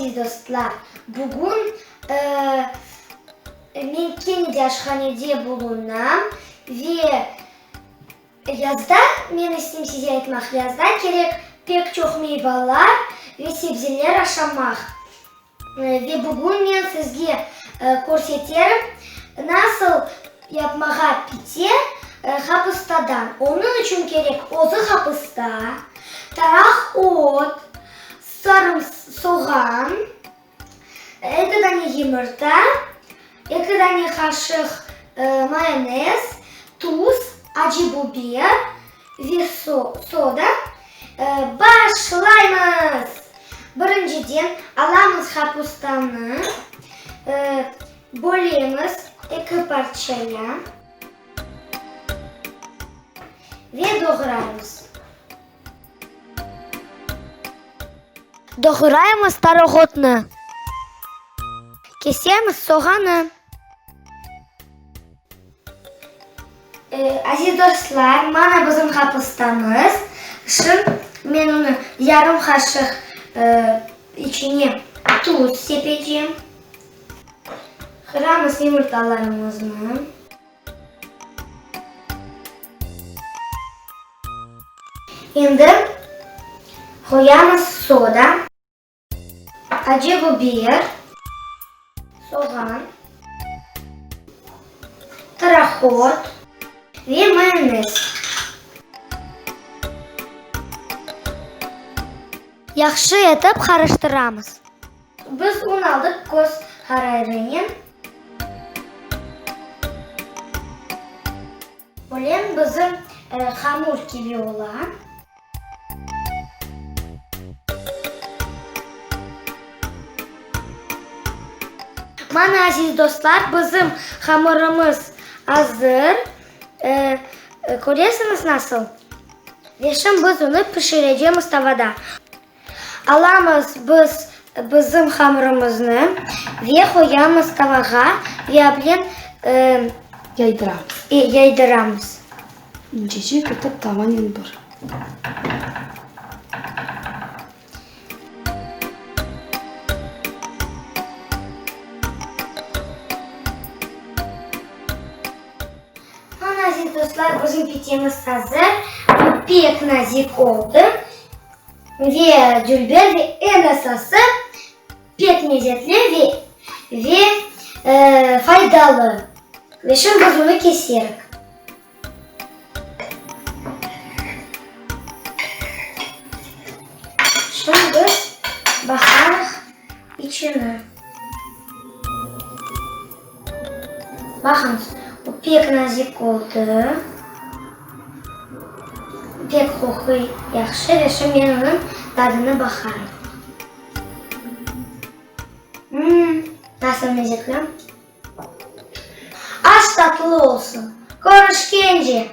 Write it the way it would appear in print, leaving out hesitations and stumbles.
Aziz dostlar, bugün men kene de aşhanede bulunam ve yazda, men isteyim size aytmaq, yazda kerek pek çoq meyvalar ve sebzeler aşamaq. Ve bugün men sizge körseterim, nasıl yapmağa pite hapıstadan. Onıñ içün kerek özü hapısta, taraq ot, sarım soğan, eki dane yımırta, eki dane qaşıq mayonez, tuz, acı biber ve soda. Başlaymız! Birinciden alamız hapustanı, bölemiz eki parçaya ve doğraymız. Doğraymız tarağotnı. Kesemiz soğanı. Aziz dostlar, mana bizim qapustamız. Şimdi men onı yarım qaşıq içine tuz sepecem. Qıramız yımırtalarımıznı. Endi qoyamız soda. Acı biber, soğan, tarahot ve mayonez. Yahşı etip qarıştıramız. Biz un aldıq köz qararınen. Ölen bizim hamur kibi ola. Mana, aziz dostlar, bizim hamurımız azır. Köresiñiz nasıl? Ve şimdi biz onı pişirecemiz tavada. Alamız biz bizim hamurımıznı ve qoyamız tavağa ve ablen Yaydıramız. Yaydıramız. İncecik etip tavanen bir. Mana, aziz dostlar, bizim pitemiz azır. Bu pek nazik oldı. Ve dülber ve eñ esası pek lezetli ve ve faydalı. Ve şimdi biz onı keserik. Şimdi biz baqarıq içini. Baqıñız, o pek nazik oldı. Pek qoquy yahşı ve şimdi men onıñ tadını baqarım. Mmm, nasıl lezetli! Aş tatlı olsun! Körüşkence!